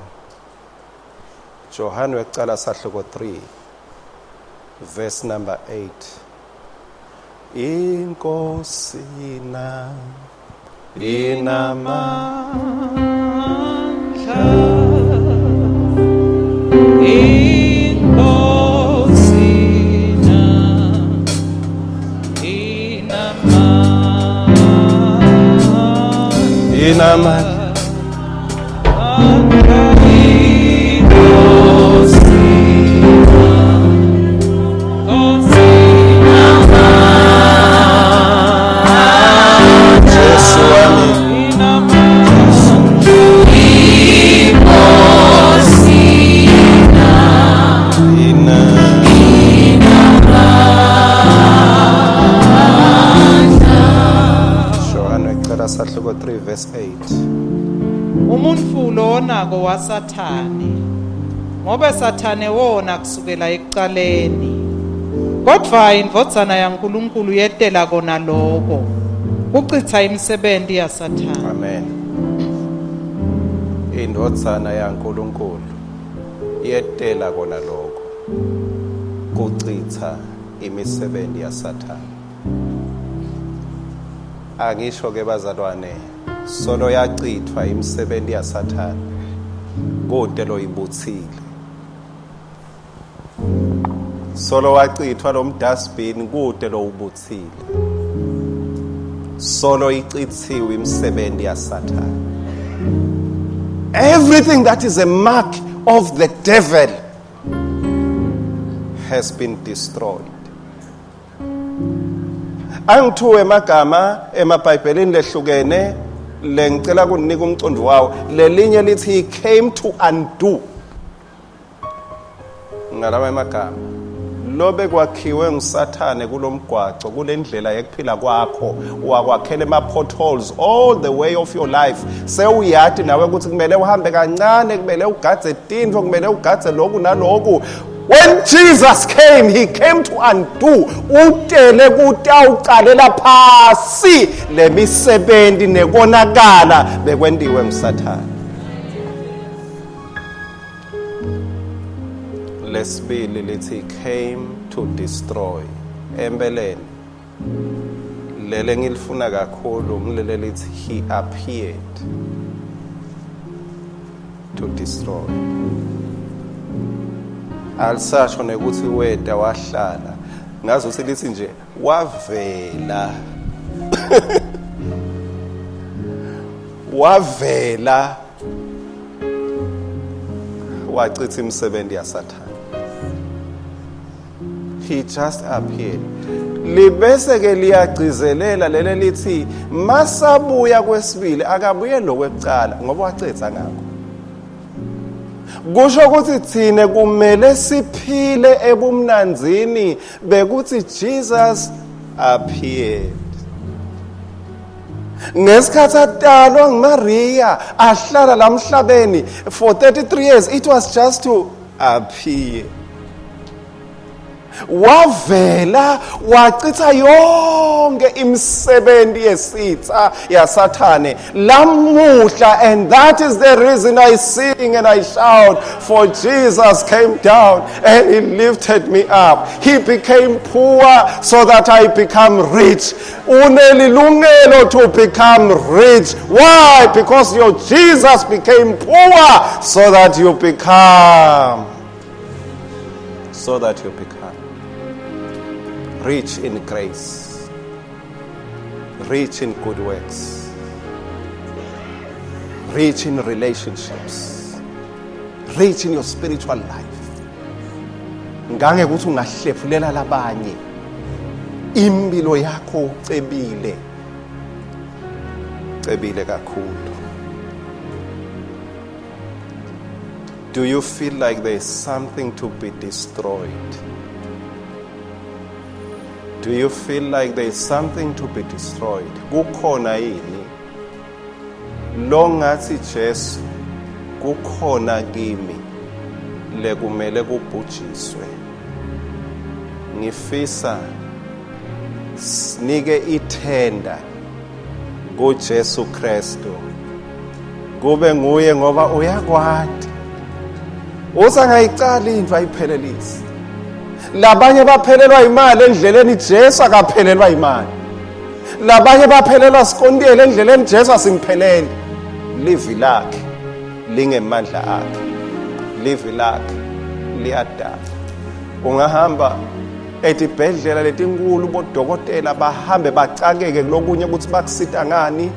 Johane wekucala sahluko 3 verse number 8. Inkosi na inamandla, Inkosi na inamandla, inamandla. Jesu wami, ina Johane wekucala sahluko 3 verse 8. Umuntfu lowonako waSathane, ngobe Sathane wona kusukela ekucaleni. Kodvwa indvodzana yaNkulunkulu yetela kona loko, kucitsa imisebenti yaSathane. Amen. Indvodzana yaNkulunkulu yetela kona loko, kucitsa imisebenzi yaSathane. Angisho ke bazalwane, solo yacithwa imisebenzi yaSathane, kude loyibuthile. Solo wacithwa lo mdustbin, kude lowubuthile. Solo icithiwe imisebenzi yaSathane. Everything that is a mark of the devil has been destroyed. Angithuwe emagama emabhayibhelini lehlukene lengicela kunika umcondo wawo. Lelinye lithi he came to undo. Ngalama emagama, lobe kwakhiwe nguSathane kulomgwaco, kulendlela yekuphila kwakho, wakwakhela ema potholes all the way of your life. Sewuyati nawe ukuthi kumele uhambe kancane, kumele ugadze tintfo, kumele ugadze lokhu naloku. When Jesus came, he came to undo. Utele kutawucalela phasi lemisebenzi nekonakala bekwentiwe nguSathane. Lesibili lithi came to destroy. Empeleni lele ngilifuna kakhulu ngilele lithi he appeared. to destroy. Alisasho nekuthi weta wahlala, ngazuthi lithi nje wavela. Wavela wachitha imisebenzi yaSathane. He just appeared. Libese ke liyagcizelela lele lithi masabuya kwesibili akabuye lokwekucala ngoba wacetha ngakho. Kusho ukuthi thine kumele siphile ebumnanzini bekuthi Jesus appeared. Ngesikhathi atalwa nguMaria ahlala la emhlabeni for 33 years, it was just to appear. Wavela wachitha yonke imisebenzi yesitha yaSathane lamuhla, and that is the reason I sing and I shout, for Jesus came down and he lifted me up. He became poor so that I become rich. Unelilungelo to become rich. Why? Because your Jesus became poor so that you become, so that you become rich in grace, rich in good works, rich in relationships, rich in your spiritual life. Ngange ukuthi ungahlephulela labanye impilo yakho, ucebile, cebile kakhulu. Do you feel like there is something to be destroyed? Do you feel like there is something to be destroyed? Kukhona yini lo ngathi Jesu kukhona kimi lekumele kubhujiswe? Ngifisa sinike ithenda kuJesu Kristu, kube nguye, ngoba uyakwati usangayicala into ayiphelelise. Labanye baphelelwa imali endleleni, Jesu akaphelelwa imali. Labanye baphelelwa sikontiyela endleleni, Jesu asimpheleli. Livi lakhe lingemandla akhe, livi lakhe liyadala. Ungahamba etibhedlela letinkulu, bodokotela bahambe bacakeke kulokunye ukuthi bakusita ngani,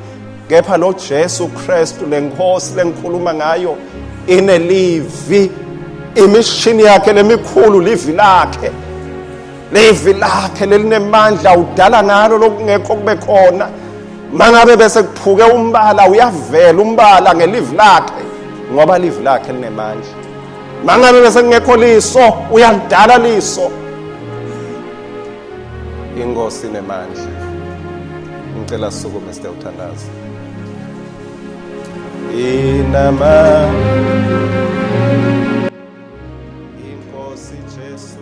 kepha lo Jesu Kristu, lenkosi lengikhuluma ngayo, inelivi. Imishini yakhe lemikhulu livi lakhe, livi lakhe lelinemandla, udala ngalo lokungekho kube khona. Mangabe bese kuphuke umbala, uyavela umbala ngelivi lakhe, ngoba livi lakhe linemandla. Mangabe bese kungekho liso, uyalidala liso. Inkosi inemandla. Ngicela sisukume sitewuthandaza. Inama Inkosi Jesu.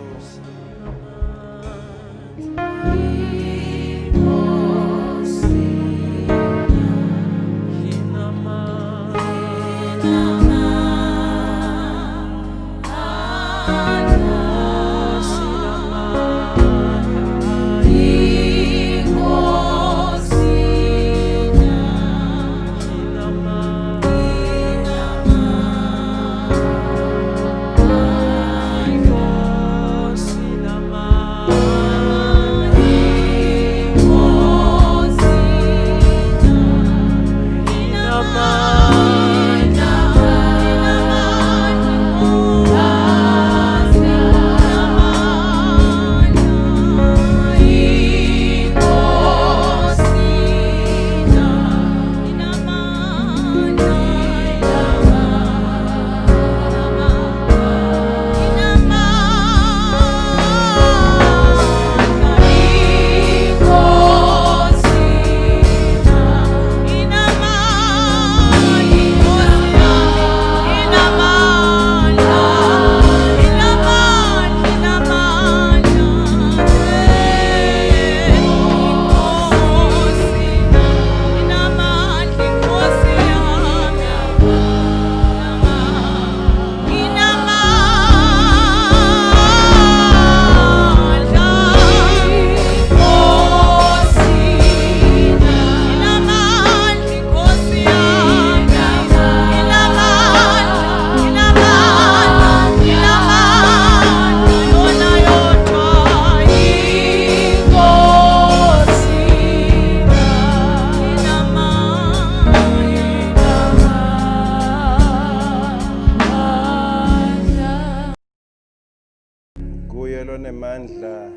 Nguye lonemandla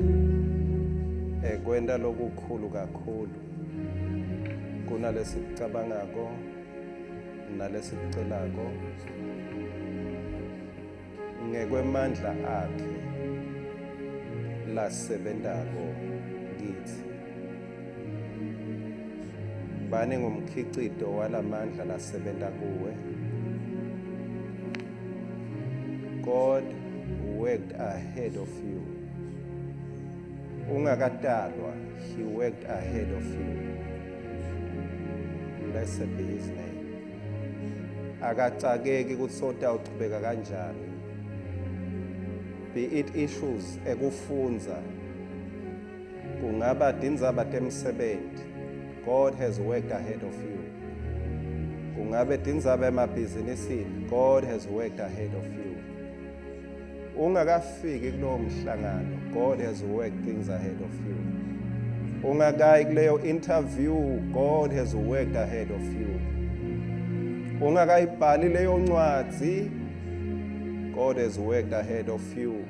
ekwenta lokukhulu kakhulu kunalesikucabangako nalesikucelako ngekwemandla akhe lasebentako kitsi. Bani ngumkhicito walamandla lasebenta kuwe. God worked ahead of you. Ungakatalwa, he worked ahead of you. Blessed be his name. Akacakeki kutsi sotawuchubeka kanjani. Be it issues ekufundza, kungaba tindzaba temsebenti, God has worked ahead of you. Kungabe tindzaba emabhizinisini, God has worked ahead of you. Ungakafiki kulowo mhlangano, God has worked things ahead of you. Ungakayi kuleyo interview, God has worked ahead of you. Ungakayibhali leyo ncwadzi, God has worked ahead of you.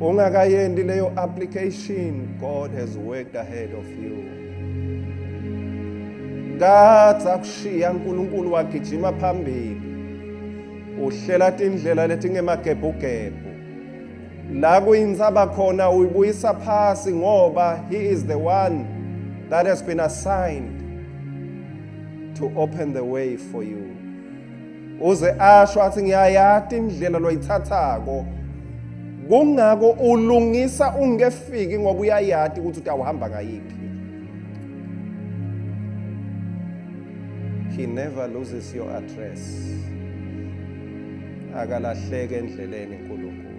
Ungakayendi leyo application, God has worked ahead of you. Kadza kushiya uNkulunkulu wagijima phambili. Uhlela tindlela letingemagebhugebhu. La kuyintsaba khona uyibuyisa phasi ngoba he is the one that has been assigned to open the way for you. Uze asho athi ngiyayati indlela loyithathako. Kungako ulungisa ungefiki ngoba uyayati ukuthi utawuhamba ngayiphi. He never loses your address. Akalahleke endleleni uNkulunkulu.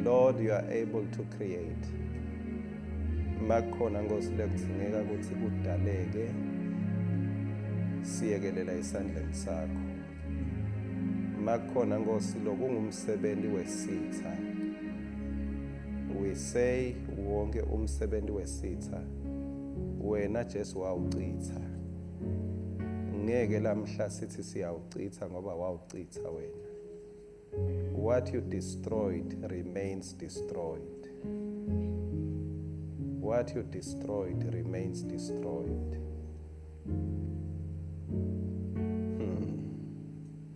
Lord, you are able to create. Makukhona Nkosi lekudzingeka ukuthi kudaleke siyekelela esandleni sakho. Makukhona Nkosi lokungumsebenzi wesitha. We say wonke umsebenzi wesitha wena Jesu wawucitha. Ngeke lamhla sithi siyawucitha ngoba wawucitha wena. What you destroyed remains destroyed. What you destroyed remains destroyed.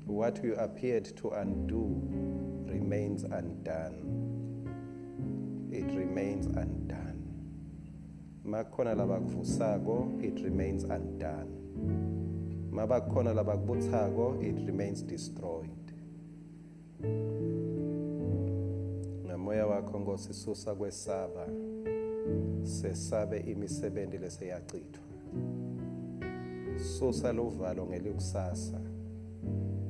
What you appeared to undo remains undone. It remains undone. Makukhona labakuvusako, it remains undone. Mabakhona labakubuthako, it remains destroyed. Ngamoya wakho Nkosi susa kwesaba, sesabe imisebenzi leseyachithwa. Susa luvalo ngelikusasa.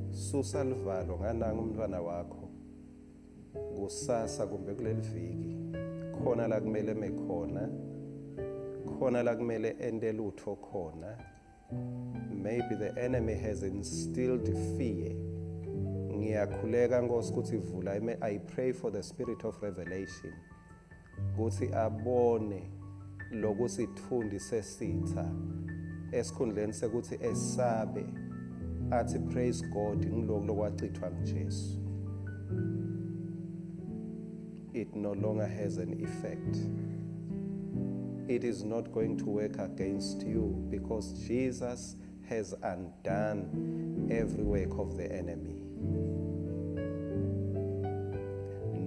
Susa luvalo ngananga umntwana wakho kusasa kumbe kuleli viki khona la kumele mekhona, khona la kumele ente lutho khona. Maybe the enemy has instilled fear. Ngiyakhuleka Nkosi ukuthi vula. I pray for the spirit of revelation ukuthi abone lokusithundi sesitha esikhundleni sekuthi esabe athi praise God ngiloku lokwachithwa nguJesu. It no longer has an effect. It is not going to work against you because Jesus has undone every work of the enemy.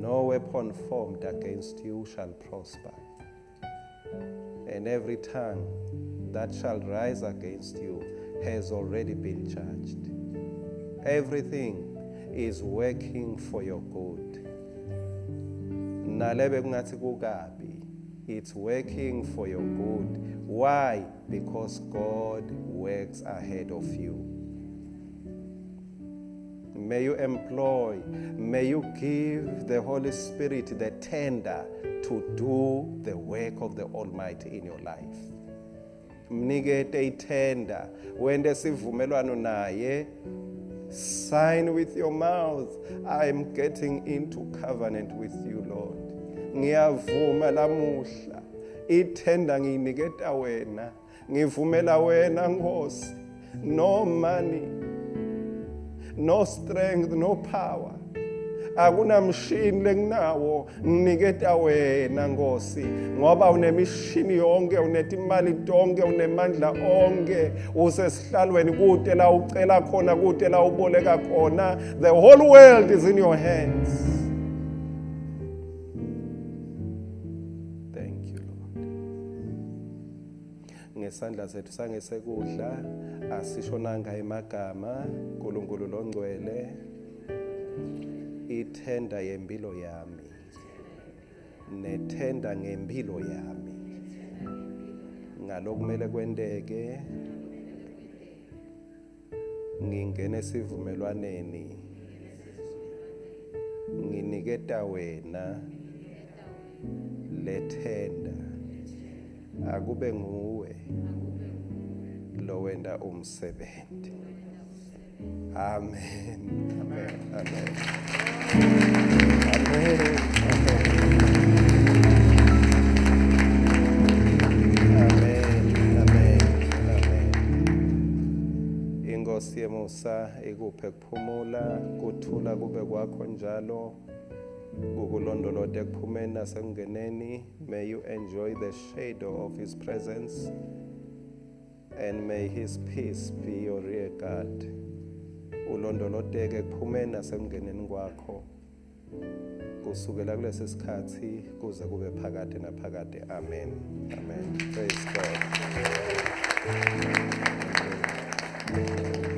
No weapon formed against you shall prosper, and every tongue that shall rise against you has already been judged. Everything is working for your good. Nalebe kungathi kukabi, it's working for your good. Why? Because God works ahead of you. May you employ, may you give the Holy Spirit the tender to do the work of the Almighty in your life. Mnikete ithenda, wente sivumelwano naye. Sign with your mouth, I am getting into covenant with you, Lord. Ngiyavuma lamuhla, ithenda ngiyiniketa wena, ngivumela wena Nkosi. No money, no strength, no power. Akunamshini lenginawo, nginiketa wena Nkosi, ngoba unemishini yonke, unetimali tonke, unemandla onke, usesihlalweni kude la ucela khona, kude la uboleka khona. The whole world is in your hands. Thank you Lord. Ngesandla sethu sangesekudla asisho nanga emagama uNkulunkulu longcwele ithenda yempilo yami nethenda ngempilo yami ngalokumele kwenteke ngingena esivumelwaneni nginiketa wena lethenda akube nguwe lowenta umsebenzi. Amen. Amen. Amen. Amen. Amen. Amen. Amen. Inkosi yemusa ikuphe kuphumula, kuthula kube kwakho njalo. Kukulondolote ekuphumeni nasekungeneni. May you enjoy the shadow of his presence. And may his peace be your rear guard. Ulondoloteke ekuphumeni nasekungeneni kwakho kusukela kulesi sikhathi kuze kube phakade naphakade. Amen. Amen. Praise God. Amen.